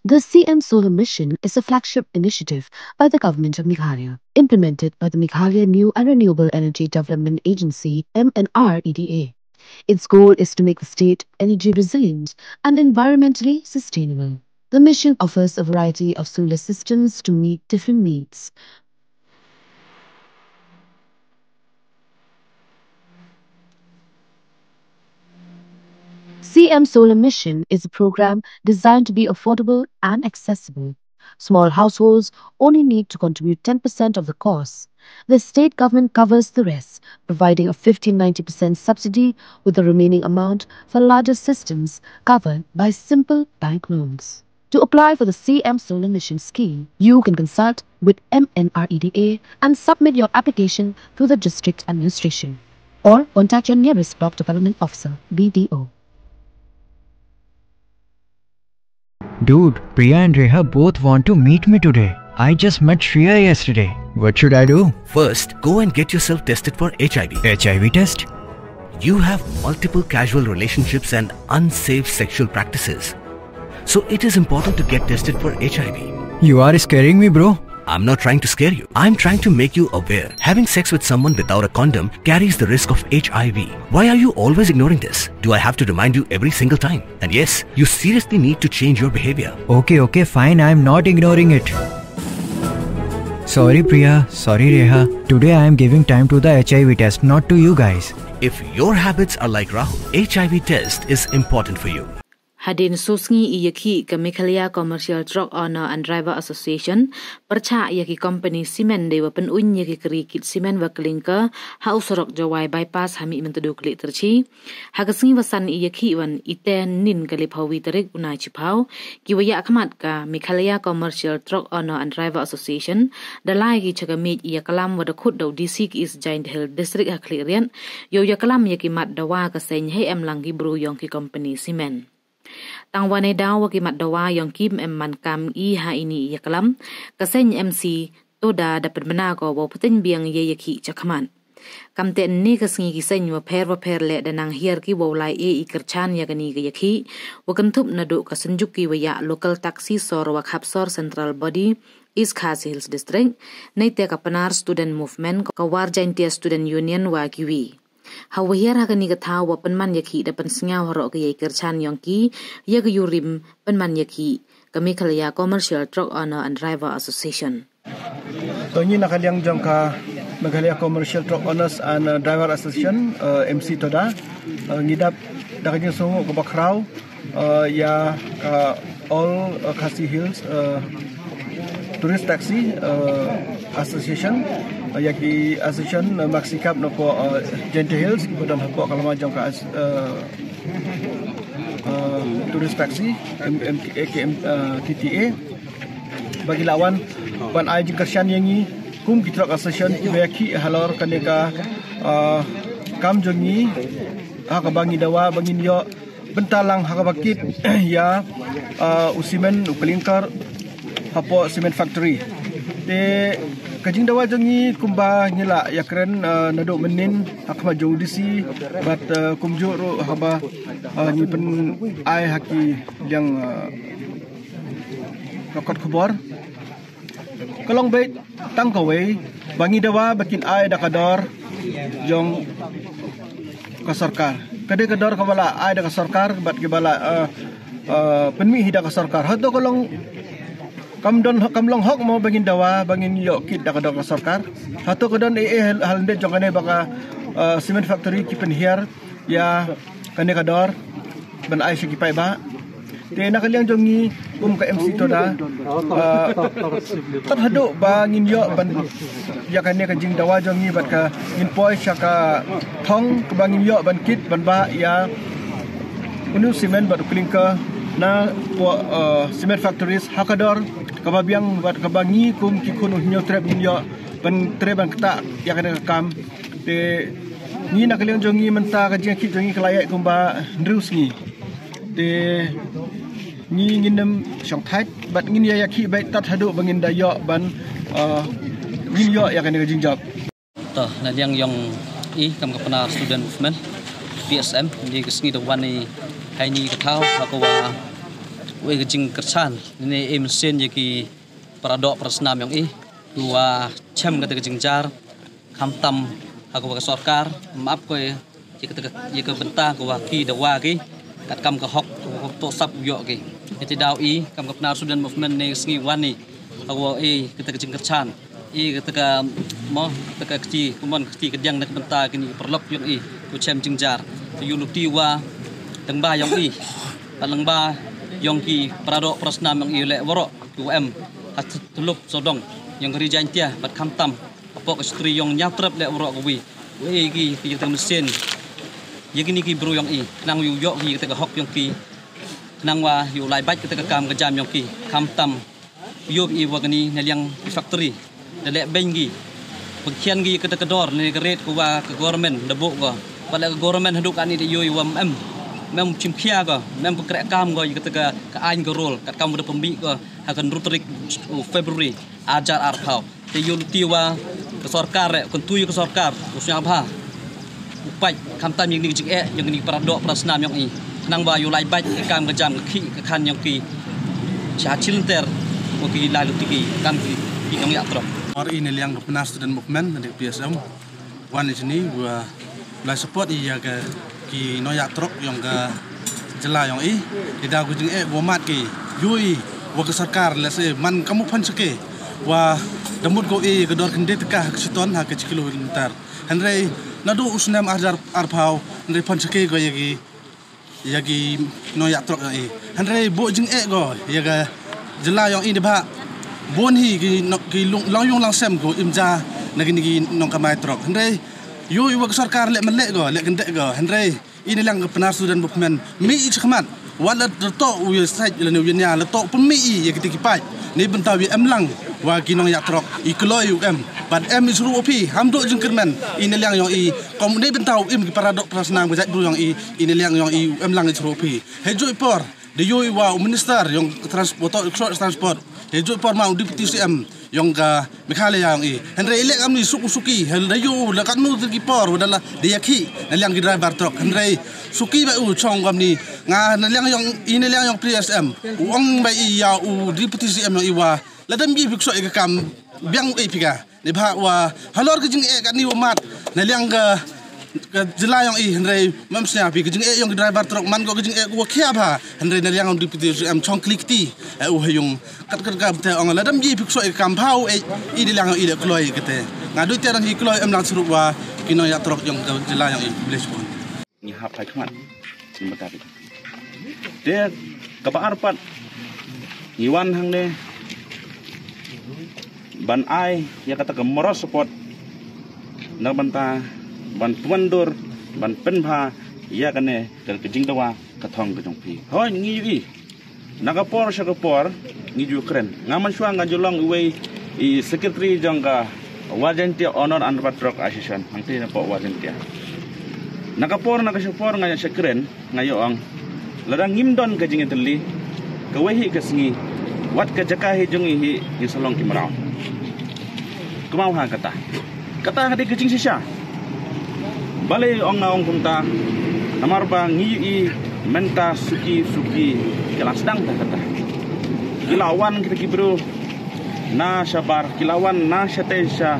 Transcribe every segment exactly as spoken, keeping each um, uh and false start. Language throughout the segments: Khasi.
The C M Solar Mission is a flagship initiative by the Government of Meghalaya, implemented by the Meghalaya New and Renewable Energy Development Agency, M N R E D A. Its goal is to make the state energy resilient and environmentally sustainable. The mission offers a variety of solar systems to meet different needs. C M Solar Mission is a program designed to be affordable and accessible. Small households only need to contribute ten percent of the cost. The state government covers the rest, providing a fifty ninety percent subsidy, with the remaining amount for larger systems covered by simple bank loans. To apply for the C M Solar Mission scheme, you can consult with M N R E D A and submit your application to the district administration, or contact your nearest block development officer, B D O. Dude, Priya and Reha both want to meet me today. I just met Shreya yesterday. What should I do? First, go and get yourself tested for H I V. H I V test? You have multiple casual relationships and unsafe sexual practices. So it is important to get tested for H I V. You are scaring me, bro. I'm not trying to scare you. I'm trying to make you aware. Having sex with someone without a condom carries the risk of H I V. Why are you always ignoring this? Do I have to remind you every single time? And yes, you seriously need to change your behavior. Okay, okay, fine. I'm not ignoring it. Sorry, Priya. Sorry, Reha. Today I am giving time to the H I V test, not to you guys. If your habits are like Rahul, H I V test is important for you. Hadien sosngi i yakhi ka Meghalaya Commercial Truck Owner and Driver Association pyrchah ya ki company cement dei wa penuin ya ki kri kit cement wa clinker ha u sorok Jowai bypass ha mi mentadu klik terchi. Ha ka sngi wa san i yakhi wan i ten nin ka liphawi tarik unai chiphaw ki wa ya khmat ka Meghalaya Commercial Truck Owner and Driver Association da lai ki chaka miej ya kalam wa da khut da u D C ki East Jaintia Hills District ha Khliehriat yow ya kalam ya ki mat dawa ka seng hei em lang ki bru yong ki company cement. Tang wane daw wa ki mat dawa yong kim em man kam i ha ini ya kalam ka seng M C Toda da pynbna ko wa pteng biang ya yakhi chakhmat. Kam te ni ka sngi ki seng wa pher wa pher le da nang hiar ki wa ulai e i kerchan ya kani ka yakhi wa kenthup na do ka senjuk ki wa ya local taxi sor wa khap sor central body East Khasi Hills District. Nei te ka Pnar Student Movement ka War Jaintia Student Union wa kiwi. Ha wa hiar ha kani ka thaw wa pynman yakhi da pynsngaw harok ka ya i kerchan yong ki ya ka yurim pynman yakhi ka Meghalaya Commercial Truck Owner and Driver Association. To ngi na ka liang jong ka Meghalaya Commercial Truck Owners and uh, Driver Association uh, M C Toda uh, ngi dap da ka jingsngew ka bakhraw uh, ya ka All uh, Khasi Hills uh, Tourist Taxi uh, Association uh, ya ki association uh, maxi cab na ko uh, Jaintia Hills ki don hapo kalama jong ka uh, uh, Tourist Taxi M M K M uh, T T A bagi lawan ban ai jingkyrshan yang ngi kum ki truck association ki baya ki halor kane ka uh, kam jong ngi ha ka bangi dawa bangin yo bentalang ha ka bakit ya uh, u cement u clinker hapo cement factory te ka jingdawa jong ngi kumba ngi la ya kren uh, nado menin ha ka jong D C but uh, kumjuh ru ha ba uh, ngi pen ai ha ki liang uh, ka kot khubor. Ka long beit tang kawei ba ngi dawa ba kin ai da ka dor jong ka sorkar. Ka dei ka dor ka ba la ai da ka sorkar bad ki ba la uh, uh, pynmih hi da ka sorkar. Hato ka long kam don kam long hok mo ba ngin dawa ba ngin ïoh kit da ka dor ka sorkar. Hato ka don e e hal hal ndet jong kane ba ka uh, cement factory ki pynhiar ïa kane ka dor ban ai sha ki paidbah. Te na ka liang jong ngi kum ka M C Toda uh, tad haduh ba ngin ïoh ban ïa kane ka jingdawa jong ngi bad ka ngin poi sha ka thong ka ba ngin ïoh ban kit ban bah ïa unu cement bad u clinker na po uh, cement factories ha ka dor ka ba biang bad ka ba ngi kum ki khun u hynñiew trep ngin ïoh ban trep ban ktah ïa kane ka kam. Te ngi na ka liang jong ngi mynta ka jingkit jong ngi ka la ïaid kumba hynriew sngi. Te ngi ngin nym shong thait bad ngin ïa ïa ki beit tad haduh ba ngin da ïoh ban uh, ngin ïoh ïa kane ka jingjop. To na liang jong i kam ka Pnar Student Movement P S M di ka sngi da wan i hai ni ka thaw ha ka wa Wei ka jingkyrshan ne e mynsiem ïa ki paradoh parasnam ïong i, ki wa chem kata ka jingjar, khamtam ha ka wa ka sorkar, map ko ïa kata ka, ïa ka bynta ka wa ki da wa ki, kat kam ka hok ka wa to sap ïoh ki. Kata daw i kam ka Pnar Student Movement ne sngi wan i, ka wa i kata ka jingkyrshan i kata ka mo, kata ka kti kumon kti ka diang na ka bynta kini paralok ïong i, ku chem jingjar. Te ïu luti wa tengba ïong i, pat lengba ïong ki paradoh parasnam ïong i leh waroh ki wa em ha tyllup sawdong ïong ka Ri Jaintia, pat khamtam hapoh ka sutri ïong Ñiawtrep leh waroh ka wi. Wei ki ki kata ka mynsiem ïa kini ki bru ïong i, khnang ïu ïoh ki kata ka hok ïong ki, khnang wa ïu lai bait kata ka kam ka jam ïong ki, khamtam ïoh i wa kani na liang factory da leh beiñ ki, pengkhian ki kata ka dor ne ka rate ka wa ka government da buh ko. Pat leh ka government haduh kani da ïoh i wa mem mem chim khia ko, mem pengkreh kam ko ïa kata ka, ka aiñ ka rule kat kam wa da pynbih ko ha ka hynriew tarik u February ar hajar arphew. Te ïu luti wa ka sorkar re, kyntu ïa ka sorkar u sngewbha u pait khamtam ïa kini ki jingeh ïong kini ki paradoh parasnam ïong i, khnang wa ïu lai bait ka kam ka jam ka khih ka khan ïong ki sha chilynter wa ki lai luti ki kam ki, ki nongïatrok. Mar i ne liang ka Pnar Student Movement ne P S M wan i sini wa lai support i ïa ka ki nongïatrok ïong ka jylla ïong i. Ki da ku jingeh wa mat ki ïu i wa ka sorkar lehse man ka mu phan sake wa da mut ko i ka dor khyndiat ka ha ka shiton ha ka shi kilometer. Hynrei naduh u snem ar hajar arphew hynrei phan sake ko ïa ki, ïa ki nongïatrok ïong i. Hynrei buh jingeh ko ïa ka jylla ïong i da ba bun hi ki no, ki lung, lang ïung lang sem ko im ja na kini ki nongkamai trok. Hynrei ïu i wa ka sorkar leh man leh ko, leh kyndeh ko. Hynrei i ne liang ka Pnar Student Movement mih i chakhmat. Wat la to u ïa sait la ne u ïa nia la to pynmih i ïa kita ki paid. Ne bynta u ïa em lang wa ki nongïatrok i kloi u em. Bad em i suru u phi ham duh jingkyrmen i ne liang ïong i. Kom ne bynta u im ki paradoh parasnam ka jait bru ïong i, i ne liang ïong i u em lang i suru u phi. He ju i por da ïu i wa u minister ïong transport, transport. He ju i por ma u deputy C M ïong ka Meghalaya ïong i. Hynrei i leh kam ni suk u suki, hynrei ïu la kat nu ki por wa da la de ïa ki na liang ki driver truck. Hynrei suki ba u chong kam ni nga na liang ïong i na liang ïong P S M. U ong ba i ïa u deputy C M ïong i wa la dam i phi ksok i ka kam biang u i phi ka. Ni ba wa halor ka jingeh kat ni wa mat na liang ka ka jylla ïong i hynrei mam sñiaw phi ka jingeh ïong ki driver truck man ko ka jingeh ko khia bha hynrei na liang ong dipti em chong klikti e u ha yung kat kat ka te ong la dam ji phi ksoi kam bha u e i di liang ong i de kloi ka te nga dui te ran hi kloi em lang srup wa ki nong ïa truck ïong ka jylla ïong i bless pon. Ngi hap hai khmat. Te kaba ar pat ngi wan hangne ban ai ïa kata ka moral support na bynta ban pyndur ban pynbha ïa kane ka jingdawa ka thong ka jong phi. Hoi ngi ïohi na ka por sha ka por ngi ju kren. Nga mynshuwa nga ju long uwei i secretary jong ka War Jaintia Honor and Patriot Association hangtei na pok War Jaintia. Na ka por na ka sha por nga ïa sha kren. Nga ïa ong lada ngim don ka jingïatylli kawei hi ka sngi wat ka jaka hi jong ngi hi ngin sa long ki mraw. Kynmaw ha kata kata ka dei ka jingshisha. Balei ong nga ong kumta? Namar ba ngi ïohi mynta suki suki ki la sdang ta kata. Ki la wan kita ki bru na shabar ki la wan na shatei sha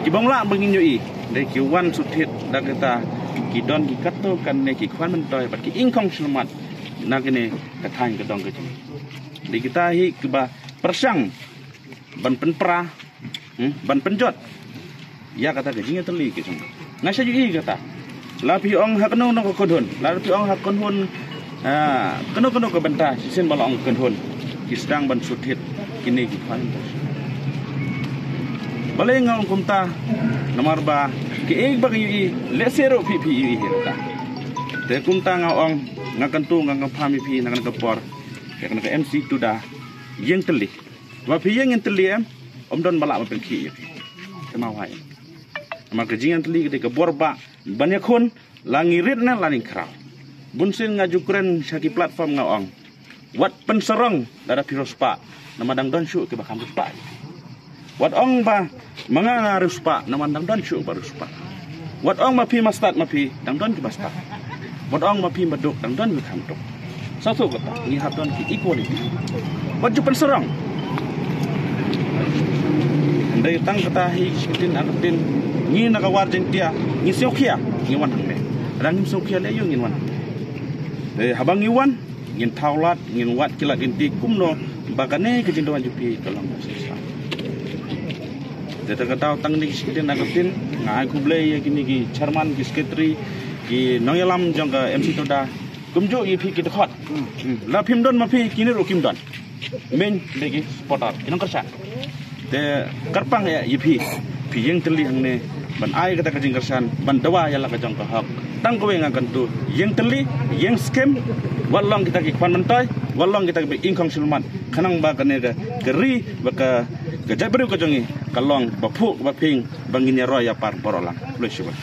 ki bong lah ba ngin ïohi. Dei ki wan suthit da kata ki don ki katto katne ki khwan myntoi bad ki ingkhong shlmat na kine ka thaiñ ka dong ka jong. Dei kita hi kiba pyrshang ban pynpra, hmm, ban pynjot ïa kata ka jingïatylli ka jong. Nga sha ju i kata la phi ong ha kano kano ka khunhun la phi ong ha khunhun. Ah, kano kano ka bynta shisien ba la ong kynhun ki sdang ban suthit kine ki khwan. Balei nga ong kumta? Namar ba ki ek ba ka yu i lehse ruh phi phi yu i hi ruh ta. Te kumta nga ong nga kyntu nga nga pham i phi na ka por ïa ka M C Tuda ïeng tylli. Ba phi ïeng ïeng tylli em om don ba lah ma pynkhih ïa phi. Te ma wai. Namar ka jingïeng tylli ka te ka bor ba ban ïakhun la ngi rit ne la ngi khraw. Bun sien nga ju kren sha ki platform nga ong wat pynsarong lada phi riewspah namar dang don shuh kiba kham riewspah. Wat ong ba ma nga nga riewspah namar dang don shuh ba riewspah. Wat ong ma phi ma stad ma phi dang don kiba stad. Wat ong ma phi ma duk dang don kiba kham duk. Sa suk kata ngi hap don ki equality. Wat ju pynsarong. Hynrei tang kata hi ki sngewthuh, ngi na ka War Jaiñtia ngi sngewkhia ngi wan hangne. Lada ngim sngewkhia lei aïu ngin wan hangne. Te haba ngi wan ngin thaw lad, ngin wad ki lad ki lynti kumno ba kane ka jingdawa jong phi ka long ka shisha. Te kata tang kine ki sngewthuh, nga ai khublei ïa kine ki chairman, ki secretary, ki nongïalam jong ka M C Tovda. Kumjuh ïa phi ki dkhot. Hmm. La phim don ma phi kine ruh kim don. Mynta ki supporter ki nongkyrshan. Te kyrpang ïa phi, phi ïeng tylli hangne ban ai kata ka jingkyrshan, ban dawa ïa la ka jong ka hok. Tang kawei nga kyntu, ïeng tylli, ïeng skhem, wat long kita ki khwan myntoi, wat long kita ki ba ingkhong shlur mat. Khnang ba kane ka, ka ri, ba ka, ka jaitbynriew ka jong ngi ka long ba phuh ba phieng, ba ngin ïaroh ïapar baroh lang. Khublei shibun.